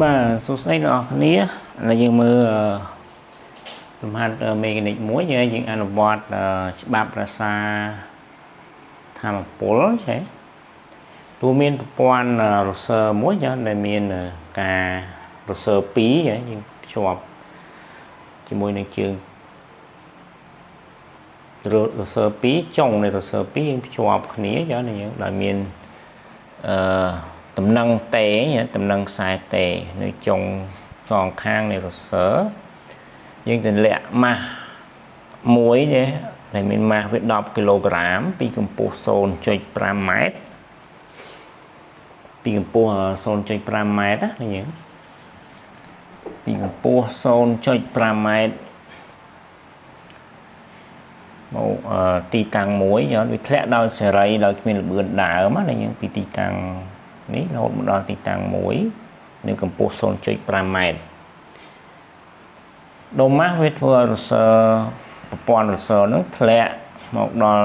បាទសួស្តីអ្នកនរគ្នាឥឡូវយើងមើលអឺលំហាត់មេកានិកមួយយើងយើងអនុវត្តច្បាប់រក្សាធម្មពលចេះទូមានប្រព័ន្ធរសើមួយចាដែលមានការរសើ2ចាយើងភ្ជាប់ជាមួយនឹងជើងរសើ2ចុងនៃរសើ2យើងភ្ជាប់គ្នាចាយើងដោយមានអឺតំណឹងតេតំណឹងខ្សែតេនៅចុងសងខាងនៃរសើយើងទម្លាក់ម៉ាស់មួយទេដែលមានម៉ាស់វា10គីឡូក្រាមពីកម្ពស់0.5ម៉ែត្រពីកម្ពស់0.5ម៉ែត្រណាយើងពីកម្ពស់0.5ម៉ែត្រមកទីតាំងមួយយកវាធ្លាក់ដោយសេរីដោយគ្មានល្បឿនដើមណាយើងពីទីតាំងនេះរហូតមកដល់ទីតាំងមួយនៅកម្ពស់0.5ម៉ែត្រដូម៉ាស់វាធ្វើឲ្យរសើប្រព័ន្ធរសើនឹងធ្លាក់មកដល់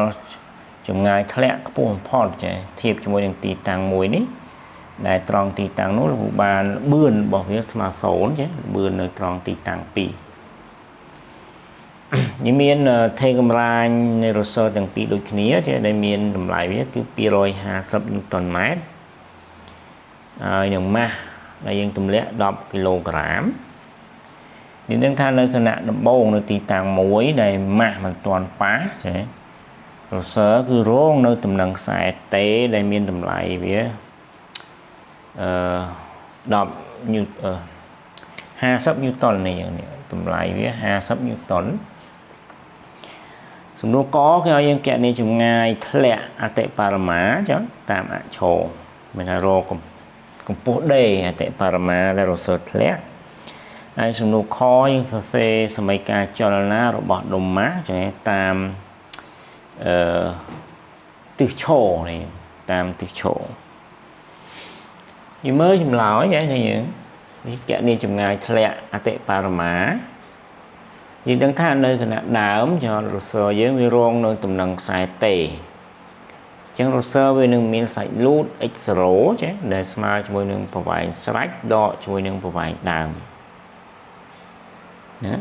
ចម្ងាយធ្លាក់ខ្ពស់បំផុតចាធៀបជាមួយនឹងទីតាំងមួយនេះដែលត្រង់ទីតាំងនោះលោកបានលបឿនរបស់វាស្មើ0ចាលបឿននៅត្រង់ទីតាំង2នេះមានថេកម្រាញនៃរសើទាំងពីរដូចគ្នាចាដែលមានតម្លៃវាគឺ250ញូតុនម៉ែត្រហើយនឹងម៉ាស់ដែលយើងទម្លាក់10គីឡូក្រាមយើងដឹងថានៅខណៈដំបូងនៅទីតាំងមួយដែលម៉ាស់មិនទាន់ប៉ះចារសើគឺរងនៅតំណឹងខ្សែតេដែលមានតម្លៃវាអឺ10ញូ50ញូតុននេះយ៉ាងនេះតម្លៃវា50ញូតុនសំណួរកគេឲ្យយើងកណនីចម្ងាយធ្លាក់អតិបរមាចឹងតាមអឈរមានថារកកម្ពស់ D អតិបរមាដែលរសើធ្លាក់ហើយសំណួរខយើងសរសេរសមីការចលនារបស់ដុំម៉ាស់ចឹងតាមអឺទិសឈរនេះតាមទិសឈរយើងមើលចម្លើយហ្នឹងយើងនេះកណនីចម្ងាយធ្លាក់អតិបរមាយើងដឹងថានៅគណៈដើមចរសយើងវារងនៅតំណឹងខ្សែតេអញ្ចឹងរសវានឹងមានសាច់លូត x0 ចាដែលស្មើជាមួយនឹងប្រវែងស្រាច់ដកជាមួយនឹងប្រវែងដើមណា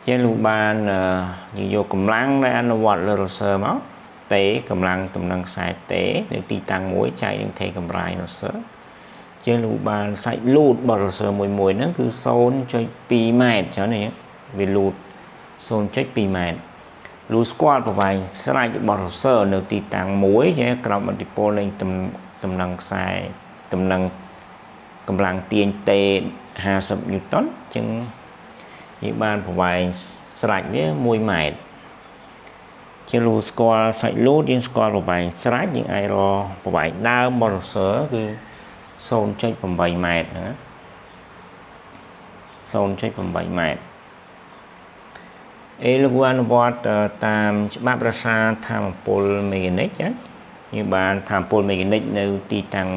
ជាលោកបានយើងយកកម្លាំងដែលអនុវត្តលើរសមកតេកម្លាំងតំណឹងខ្សែតេនៅទីតាំងមួយចែកនឹងថេកម្រាយរសជាលោកបានសាច់លូតរបស់រសមួយមួយហ្នឹងគឺ0.2ម៉ែត្រចឹងនេះវាលូត0.2ម៉ែត្រលូស្គាល់ប្រវែងស្រេចរបស់រសើនៅទីតាំងមួយជាក្រោមឥទ្ធិពលនៃតំណឹងខ្សែតំណឹងកម្លាំងទាញតេ50ញូតុនចឹងយើងបានប្រវែងស្រេចវា1ម៉ែត្រជាលូស្គាល់សាច់លូតយើងស្គាល់ប្រវែងស្រេចយើងអាចរកប្រវែងដើមរបស់រសើគឺ0.8ម៉ែត្រណា0.8ម៉ែត្រអេលោកអនុវត្តតាមច្បាប់រក្សាធម្មពលមេកានិកណាយើងបានធម្មពលមេកានិកនៅទីតាំង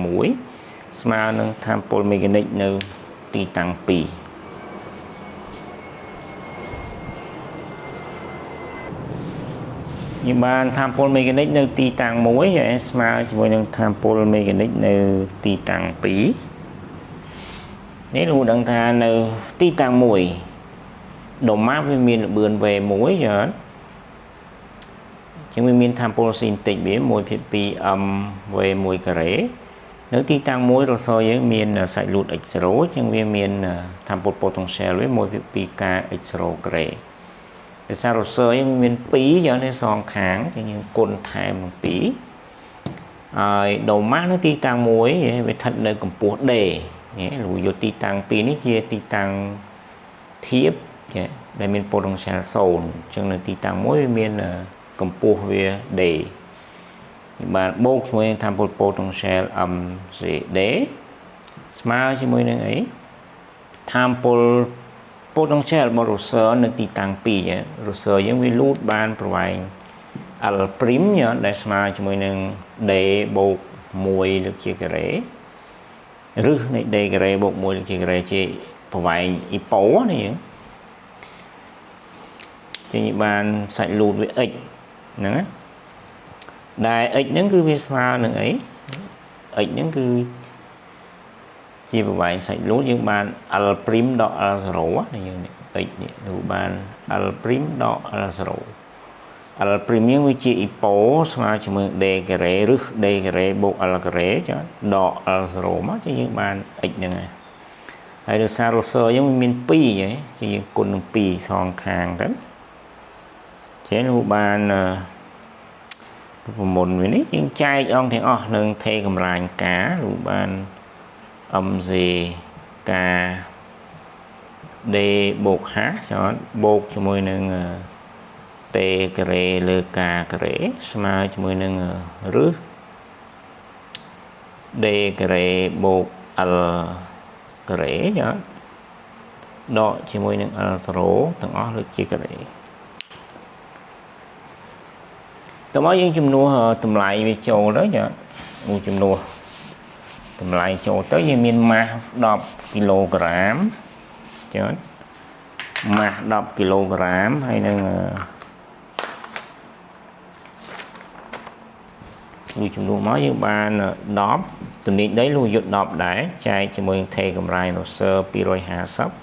1ស្មើនឹងធម្មពលមេកានិកនៅទីតាំង2យើងបានធម្មពលមេកានិកនៅទីតាំង1ហើយស្មើជាមួយនឹងធម្មពលមេកានិកនៅទីតាំង2នេះលោកដឹងថានៅទីតាំង1ដុំម៉ាស់វាមានល្បឿន V1 ច្រើនជាងវាមានធម្មពលស៊ីនតិចវា1/2 m V1 ការ៉េនៅទីតាំង1រសយើងមានសាច់លូត x0 ជាងវាមានធម្មពល potential វា1/2 k x0 ការ៉េដោយសាររសយើងមាន2យ៉ាងនេះសងខាងជាងយើងគុណថែមនឹង2ហើយដូម៉ាស់នៅទីតាំង1វាស្ថិតនៅកម្ពស់ D នេះលោកយកទីតាំង2នេះជាទីតាំងធៀបដែលមាន potential 0អញ្ចឹងនៅទីតាំងមួយវាមានកម្ពស់វា D បានបូកជាមួយនឹងធម្មពល potential MCD ស្មើជាមួយនឹងអីធម្មពល potential របស់ ressort នៅទីតាំង2 ressort យើងវាលូតបានប្រវែង L' ដែលស្មើជាមួយនឹង D បូក1លើកជាការ៉េឬនៃ D ការ៉េបូក1លើកជាការ៉េជាប្រវែងអ៊ីប៉ូនេះយើងចេញបានសាច់លូតវា x ហ្នឹងណាដែល x ហ្នឹងគឺវាស្មើនឹងអី x ហ្នឹងគឺ ជាប្រវែងសាច់លូតយើងបាន L' ដក L0 ណាយើងនេះ x នេះនោះបាន L' ដក L0 L' នេះវាជាអ៊ីប៉ូស្មើជាមួយ D ការ៉េឬ D ការ៉េបូក L ការ៉េចាដក L0 មកជាយើងបាន x ហ្នឹងហើយហើយដោយសារ roseur យើងមាន2ហ៎ជាយើងគុណនឹង2សងខាងទៅចេះនោះបានរូបមន្តវានេះយើងចែកអង្គទាំងអស់នឹងថេកម្រាញការូបបាន mz k d បូក h ចតបូកជាមួយនឹង t ការ៉េលើ k ការ៉េស្មើជាមួយនឹងរឹស d ការ៉េបូក l ការ៉េចតដកជាមួយនឹង l0 ទាំងអស់លើកជាការ៉េតើមកយើងជំនួសតម្លៃវាចូលទៅចាមួយជំនួសតម្លៃចូលទៅយើងមានម៉ាស10គីឡូក្រាមចាម៉ាស10គីឡូក្រាមហើយនឹងមួយចំនួនមកយើងបាន10ទំនាញដីលុះយុទ្ធ10ដែរចែកជាមួយនឹងថេកម្រាយ Rosser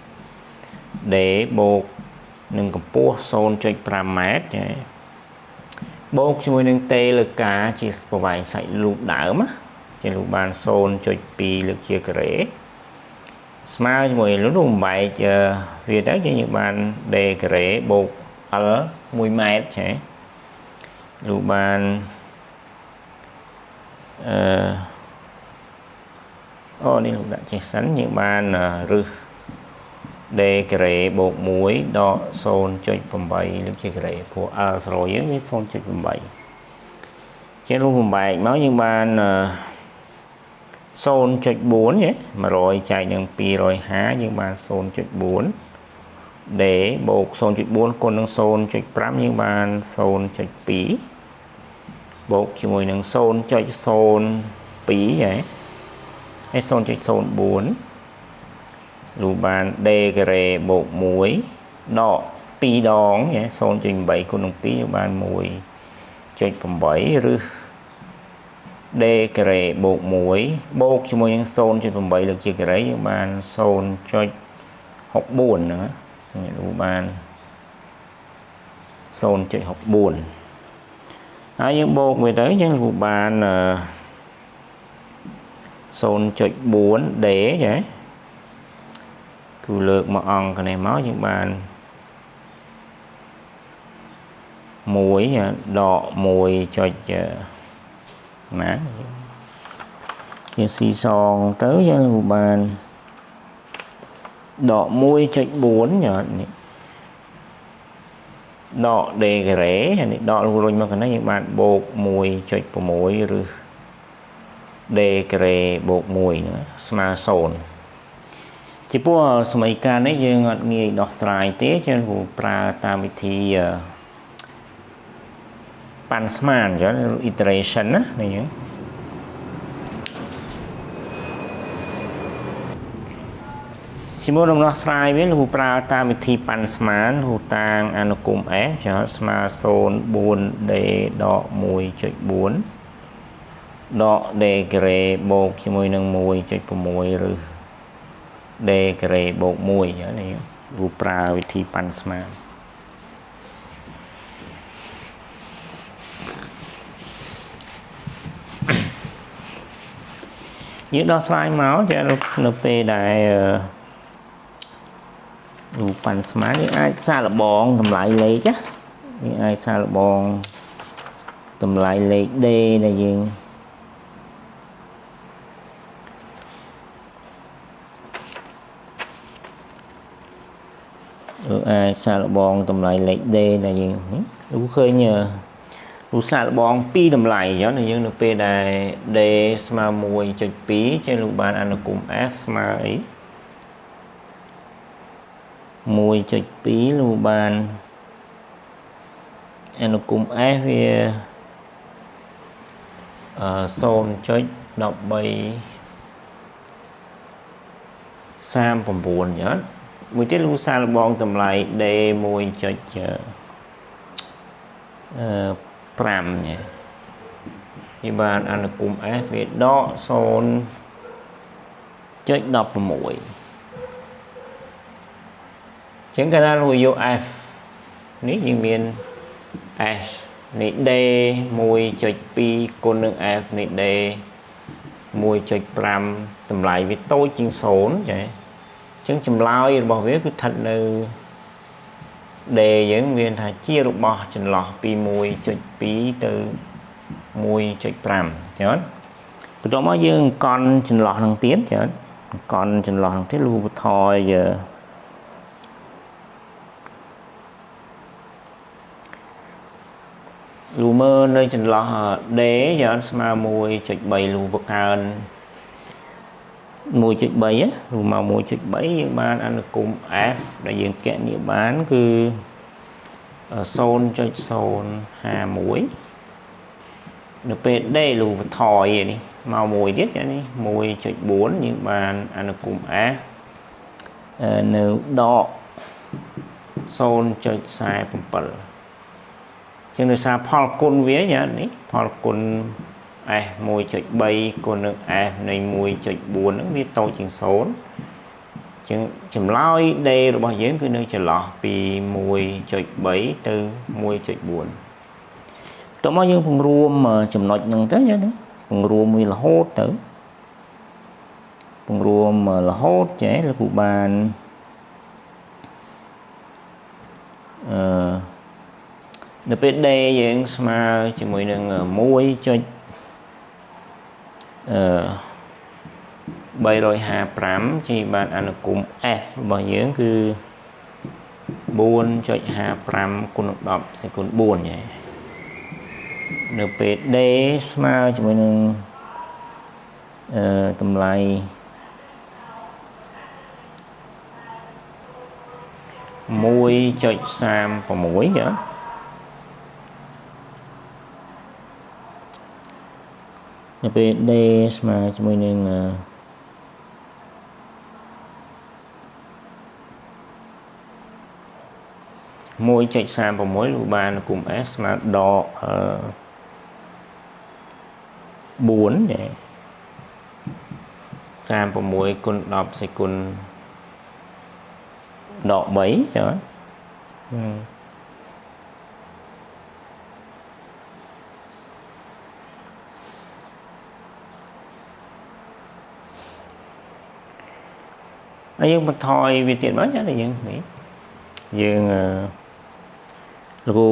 250 D បូកនឹងកម្ពស់ 0.5 ម៉ែត្រចាបូកជាមួយនឹង T លើ K ជាប្រវែងសាច់លូបដើមជាលូបបាន 0.2 លើកជាការ៉េស្មើជាមួយលូបបែកវាទៅយើងបាន D ការ៉េបូក L 1ម៉ែត្រចាលូបបានអឺអូនេះលោកដាក់ចេះសិនយើងបានរឹស D ការ៉េបូក1ដក 0.8 លើកជាការ៉េព្រោះ L0 យើងវា 0.8 ជារូបបំបែកមកយើងបាន 0.4 ហ៎100ចែកនឹង250យើងបាន 0.4 D បូក 0.4 គុណនឹង 0.5 យើងបាន 0.2 បូកជាមួយនឹង 0.02 ហ៎ហើយ 0.04 លូបាន D ការ៉េបូក1ដក2ដង 0.8 គុណនឹង2បាន 1.8 ឬ D ការ៉េបូក1បូកជាមួយនឹង 0.8 លើកជាការ៉េយើងបាន 0.64 ណាលូបាន 0.64 ហើយយើងបូកវាទៅយើងលូបាន 0.4 D ចាគឺលើកមកអង្គនេះមកយើងបាន1ដក1ចុចណាយើងស៊ីសងទៅយើងលូបានដក 1.4 នេះដក D ការ៉េនេះដករុញមកកណ្នេះយើងបានបូក 1.6 ឬ D ការ៉េបូក1ណាស្មើ0ចំពោះសម័យកាលនេះយើងអត់ងាយដោះស្រាយទេចឹងព្រោះប្រើតាមវិធីប៉ាន់ស្មានចឹង iteration ណានេះយើងជាមួយដំណោះស្រាយវាលោកប្រើតាមវិធីប៉ាន់ស្មានលោកតាងអនុគម F ចឹងស្មើ 0.4D ដក 1.4 ដក D ការ៉េបូកជាមួយនឹង 1.6 ឬ D ការ៉េបូក1ចឹងនេះលោកប្រើវិធីប៉ាន់ស្មានយើងដោះស្រាយមកចានៅពេលដែលរូបប៉ាន់ស្មានយើងអាចសាកល្បងតម្លៃលេខណាយើងអាចសាកល្បងតម្លៃលេខ D ដែលយើងអាចសាកល្បងតម្លៃលេខ D ដែលយើងនេះលោកឃើញលោកសាកល្បង2តម្លៃអញ្ចឹងយើងនៅពេលដែល D ស្មើ 1.2 ចឹងលោកបានអនុគម F ស្មើអី 1.2 លោកបានអនុគម F វា 0.13 39 ចឹងមួយទៀតលោកសាកល្បងតម្លៃ D 1.5 នេះវាបានអនុគម F វាដក ចុច16ចឹងកាលណាលោកយក F នេះយើងមាន S នៃ D 1.2គុណនឹង F នៃ D 1.5តម្លៃវាតូចជាង0ចាអញ្ចឹងចម្លើយរបស់វាគឺស្ថិតនៅ D យើងមានថាជារបស់ចន្លោះពី1.2ទៅ1.5ចឹងបន្ទាប់មកយើងកន់ចន្លោះនឹងទៀតចឹងកន់ចន្លោះនឹងទៀតលូបន្ថយលូមើនៅចន្លោះ D យ៉ាងស្មើ1.3លូបង្កើន1.3លូមក1.3យើងបានអនុគម F ដែលយើងកណនីបានគឺ0.051នៅពេល D លូបន្ថយនេះមកមួយទៀតនេះ1.4យើងបានអនុគម F នៅដក0.47ចឹងដោយសារផលគុណវាយ៉ាងនេះផលគុណ S 1.3គុណនឹង S នៃ1.4ហ្នឹងវាតូចជាង0ចឹងចម្លើយ D របស់យើងគឺនៅចន្លោះពី1.3ទៅ1.4តោះមកយើងពង្រួមចំណុចហ្នឹងទៅយ៉ាងនេះពង្រួមវារហូតទៅពង្រួមរហូតចេះលោកគ្រូបានអឺនៅពេល D យើងស្មើជាមួយនឹង1ចុចអឺ355ជាបានអនុគម F របស់យើងគឺ4.55គុណ10សេគុណ4នៅពេល D ស្មើជាមួយនឹងអឺតម្លៃ1.36ចានៅពេល D ស្មើជាមួយនឹង1.36លោកបានគុំ S ស្មើដក4ចា36គុណ10សេគុណដក3ចាហើយយើងបន្ថយវាទៀតមកចាយើងនេះយើងលោកគ្រូ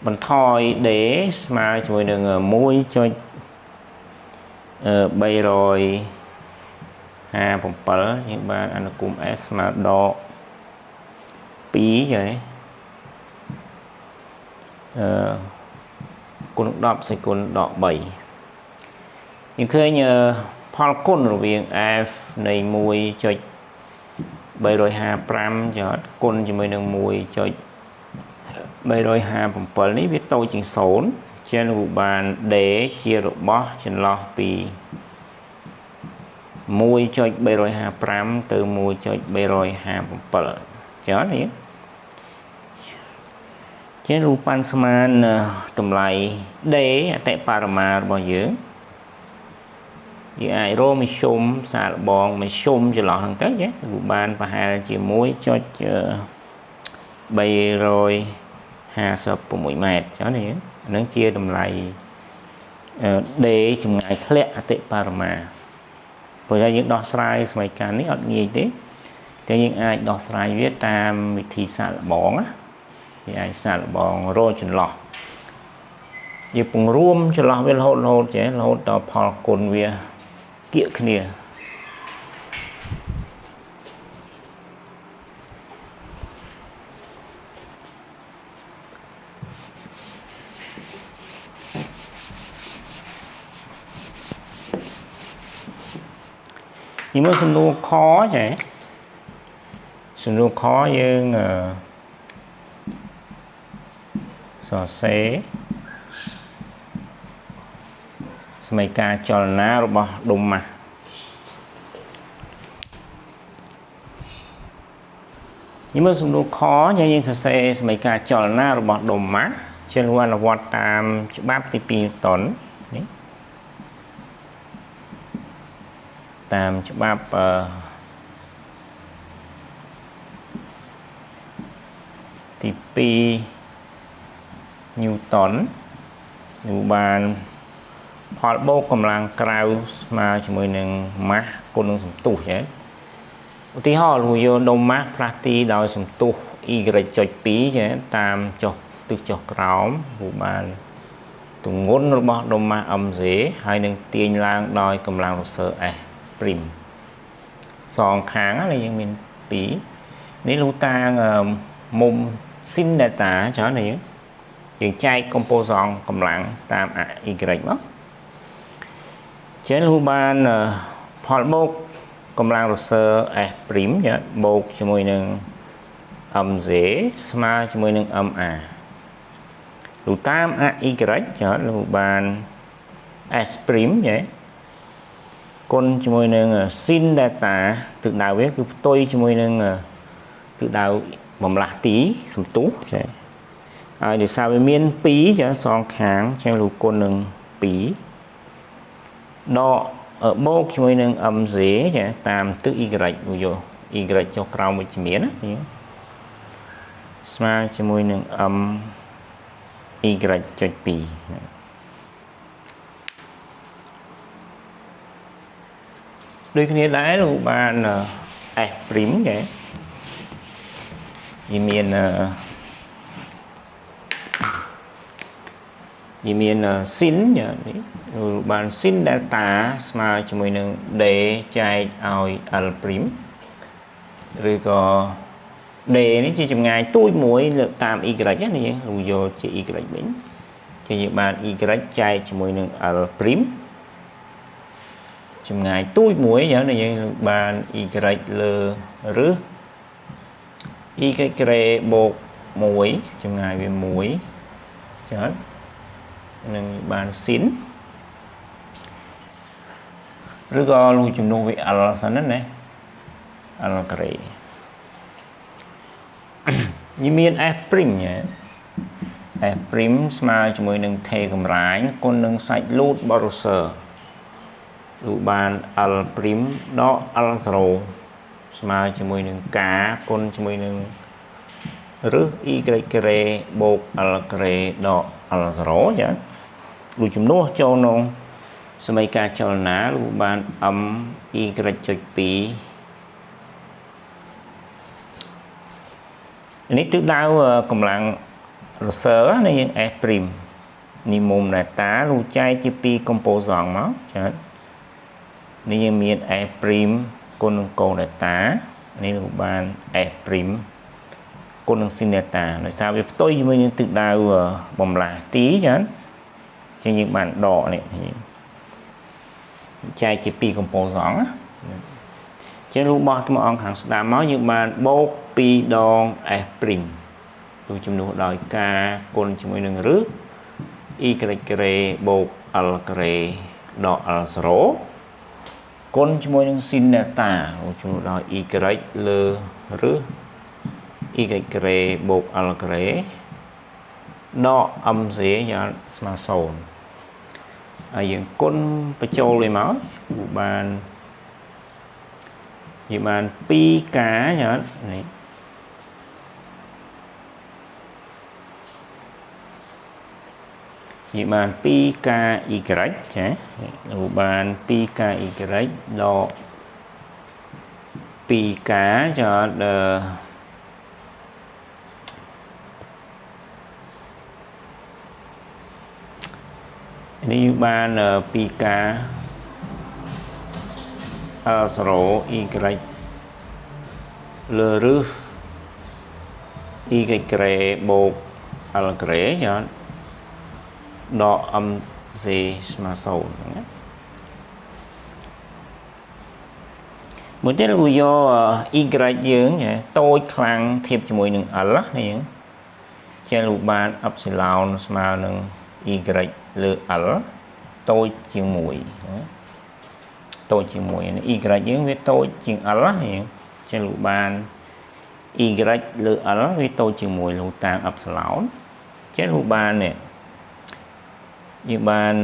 បន្ថយ D ស្មើជាមួយនឹង1.357យើងបានអនុគម S ស្មើដក2ចាអឺគុណ10សេគុណដក3យើងឃើញផលគុណរវាង F នៃ1.355ចុចគុណជាមួយនឹង1.357នេះវាតូចជាង0ជាងបាន D ជារបស់ចន្លោះពី1.355ទៅ1.357ចឹងនេះជារូបប៉ាន់ស្មានតម្លៃ D អតិបរមារបស់យើងយើងអាចរកមធ្យមសាកល្បងមធ្យមចន្លោះហ្នឹងទៅចាគឺបានប្រហែលជា1.356ម៉ែត្រចឹងនេះហ្នឹងជាតម្លៃ D ចម្ងាយធ្លាក់អតិបរមាព្រោះថាយើងដោះស្រាយសម័យកាលនេះអត់ងាយទេតែយើងអាចដោះស្រាយវាតាមវិធីសាកល្បងណាយើងអាចសាកល្បងរកចន្លោះយើងពង្រួមចន្លោះវារហូតរហូតចេះរហូតដល់ផលគុណវាគៀកគ្នានេះមើលសំណួរខចេះសំណួរខយើងសរសេរសមីការចលនារបស់ដុំម៉ាស់នេះមើលសំណួរខយើងសរសេរសមីការចលនារបស់ដុំម៉ាស់ជាអនុវត្តតាមច្បាប់ទី2តុននេះ តាមច្បាប់ទី2 Newton នឹងបានផលបូកកម្លាំងក្រៅស្មើជាមួយនឹងម៉ាស់គុណនឹងសន្ទុះចាឧទាហរណ៍លោកយកដុំម៉ាស់ផ្លាស់ទីដោយសន្ទុះ y.2 ចាតាមចុះទិសចុះក្រោមពូបានទម្ងន់របស់ដុំម៉ាស់ mz ហើយនឹងទាញឡើងដោយកម្លាំងរសើ S' សងខាងនេះយើងមាន2នេះលុះតាងមុំ sin delta ច្រើននេះយើងចែកកំពូសង់កម្លាំងតាម y មកចឹងលុះបានផលបូកកម្លាំងរសើ S' បូកជាមួយនឹង mz ស្មើជាមួយនឹង ma លុះតាម y ច្រើនលុះបាន S' យេគុណជាមួយនឹង sin delta ទិសដៅវាគឺផ្ទុយជាមួយនឹងទិសដៅបំលាស់ទីសន្ទុះចាហើយដោយសារវាមាន2ចាសងខាងចឹងលុះគុណនឹង2ដកបូកជាមួយនឹង mz ចាតាមទិស y យក y ចុះក្រោមវិជ្ជមានណាស្មើជាមួយនឹង m y.2 ដូចគ្នាដែរលោកបាន S' ចាវាមានវាមាន sin នេះបាន sin delta ស្មើជាមួយនឹង d ចែកឲ្យ l' ឬក៏ d នេះជាចម្ងាយទូចមួយលើកតាម y ណាយើងលោកយកជា y វិញជាយើងបាន y ចែកជាមួយនឹង l' ចម្ងាយទូចមួយយ៉ាងនេះយើងបាន y លើឬ y ក្រេបូក1ចម្ងាយវា1ចឹងនឹងបាន sin ឬក៏លុះជំនួសវា l សិនណា l ក្រេនេះមាន f' ញ៉េ f' ស្មើជាមួយនឹង t កម្រាញគុណនឹងសាច់លូតបរិស័រលូបាន l' ដក l0 ស្មើជាមួយនឹង k គុណជាមួយនឹងឬ y ក្រេបូក l ក្រេដក l0 ចាលូជំនួសចូលក្នុងសមីការចលនាលូបាន m y.2 នេះទិសដៅកម្លាំងរសើនេះយើង S' នេះមុំ delta លូចែកជា2កំពូសង់មកចានេះយើងមាន S' គុណនឹងកូ delta នេះលូបាន S' គុណនឹង sin delta ដោយសារវាផ្ទុយជាមួយនឹងទិសដៅបំលាស់ទីចាចឹងយើងបានដកនេះចែកជា2កំពូសង់ណាចឹងរូបបោះមកអង្គខាងស្ដាំមកយើងបានបូក2ដង S' ទូជំនួសដោយ k គុណជាមួយនឹងឬ y ក្រេបូក l ក្រេដក l0 គុណជាមួយនឹង sin delta ជំនួសដោយ y លើឬ y ក្រេបូក l ក្រេដក mz យ៉ាងស្មើ0ហើយយើងគុណបញ្ចូលវាមកបានយើងបាន 2k យ៉ាងនេះយើងបាន 2k y ចាលោកបាន 2k y ដក 2k ចានេះយើងបាន 2k L0 y លើឬ y ក្រេបូក L ក្រេចាដក mz ស្មើ0ហ្នឹងណាមួយទៀតលោកយក y យើងតូចខ្លាំងធៀបជាមួយនឹង l ណាយើងជាលោកបាន epsilon ស្មើនឹង y លើ l តូចជាង1ណាតូចជាង1នេះ y យើងវាតូចជាង l ណាយើងជាលោកបាន y លើ l វាតូចជាង1លោកតាម epsilon ជាលោកបាននេះយើងបាន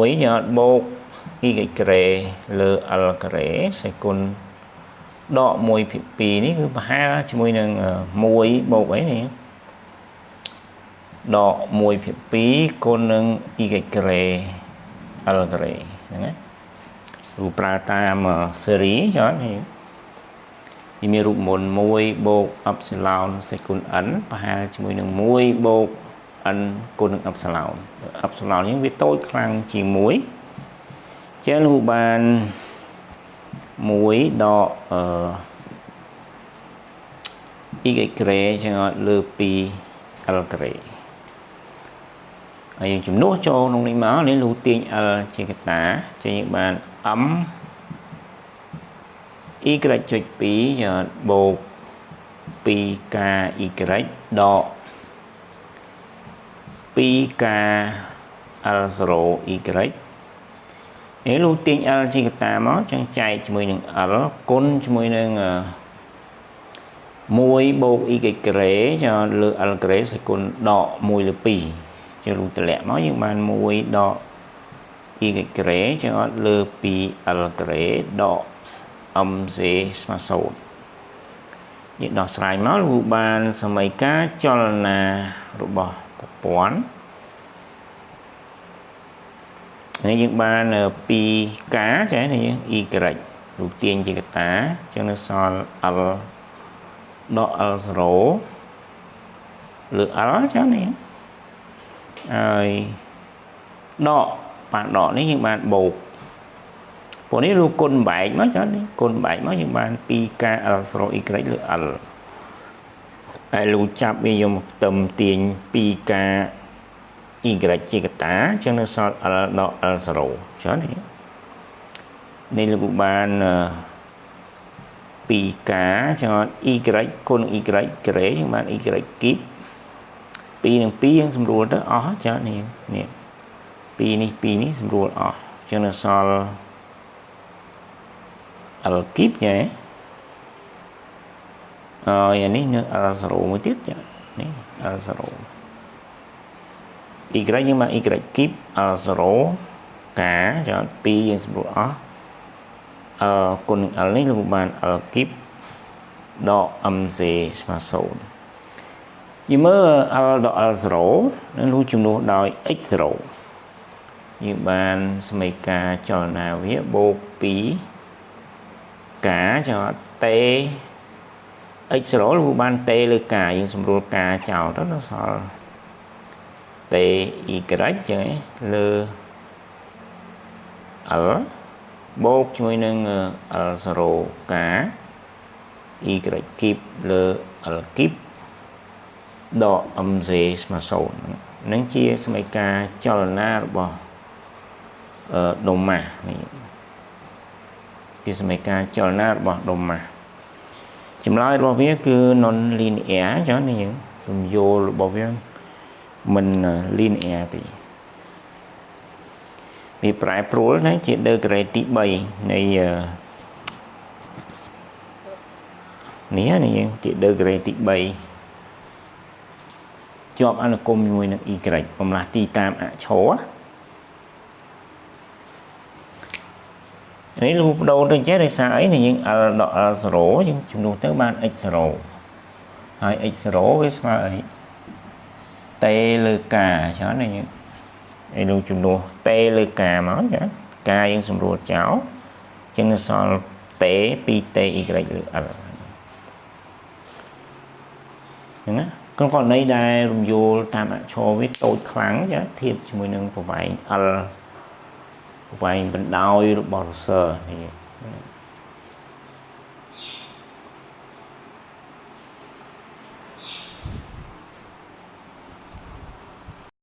1យើងអត់បូក y ការ៉េលើ l ការ៉េសេគុណដក1ភាគ2នេះគឺប្រហែលជាមួយនឹង1បូកអីនេះដក1ភាគ2គុណនឹង y ការ៉េ l ការ៉េហ្នឹងណារូបប្រើតាមសេរីចុះនេះវាមានរូបមន្ត1បូក epsilon សេគុណ n ប្រហែលជាមួយនឹង1បូក n គុណនឹង epsilon epsilon នេះវាតូចខ្លាំងជាង1ចឹងលោកបាន1ដកអឺ y ការ៉េចឹងលើ2 l ការ៉េហើយយើងជំនួសចូលក្នុងនេះមកនេះលូទាញ l ជាកតាចឹងយើងបាន m y ចុច2បូក 2k y ដក 2k l0 y នេះលោកទាញ l ជាកតាមកចឹងចែកជាមួយនឹង l គុណជាមួយនឹង1បូក y ការ៉េចលើ l ការ៉េសេគុណដក1លើ2ចឹងលោកតម្លាក់មកយើងបាន1ដក y ការ៉េចឹងអត់លើ 2l ការ៉េដក mc ស្មើ0យើងដោះស្រាយមកលោកបានសមីការចលនារបស់ប្រព័ន្ធនេះយើងបាន 2k ចា៎នេះ y រូបទាញជាកតាចឹងនៅសល់ l ដក l0 លើ l ចានេះហើយដកបានដកនេះយើងបានបូកពួកនេះរូបគុណបែកមកចានេះគុណបែកមកយើងបាន 2k l0 y លើ l ហើយលោកចាប់វាយកមកផ្ទឹមទាញ 2k y ជាកតាចឹងនៅសល់ l ដក l0 ចានេះនេះលោកបាន 2k ចឹង y គុណ y ការ៉េយើងបាន y គីប2និង2យើងសម្រួលទៅអស់ចានេះនេះ2នេះ2នេះសម្រួលអស់ចឹងនៅសល់ l គីបញ៉ែហើយអានេះនៅ l0 មួយទៀតចានេះ l0 y យើងបាន y គីប l0 k ចា2យើងសម្រួលអស់ l គុណនឹង l នេះលោកបាន l គីបដក mc ស្មើ0យីមើល l ដក l0 នឹងលូជំនួសដោយ x0 យើងបានសមីការចលនាវាបូក2 k ចោល t x0 លោកបាន t លើ k យើងសម្រួល k ចោលទៅដល់សល់ t y ចឹងលើ l បូកជាមួយនឹង l0 k y គីបលើ l គីបដក mz ស្មើ0នឹងជាសមីការចលនារបស់ដុំម៉ាស់នេះជាសមីការចលនារបស់ដុំម៉ាស់ចម្លើយរបស់វាគឺ non linear ចឹងនេះយើងពំយល់របស់វាមិន linear ទេវាប្រែប្រួលណាជា degree ទី3នៃនេះនេះយើងជា degree ទី3ជាប់អនុគមជាមួយនឹង y បំលាស់ទីតាមអឈរនេះលូបដូរទៅចេះដោយសារអីនេះយើង l ដក l0 យើងជំនួសទៅបាន x0 ហើយ x0 វាស្មើអី t លើ k ចឹងណាយើងឯលោកជំនួស t លើ k មកចា k យើងសម្រួលចោលចឹងនៅសល់ t 2t y លើ l ហ្នឹងណាក្នុងករណីដែលរំយោលតាមអក្សរវាតូចខ្លាំងចាធៀបជាមួយនឹងប្រវែង l ប្រវែងបណ្ដោយរបស់រស័រនេះ។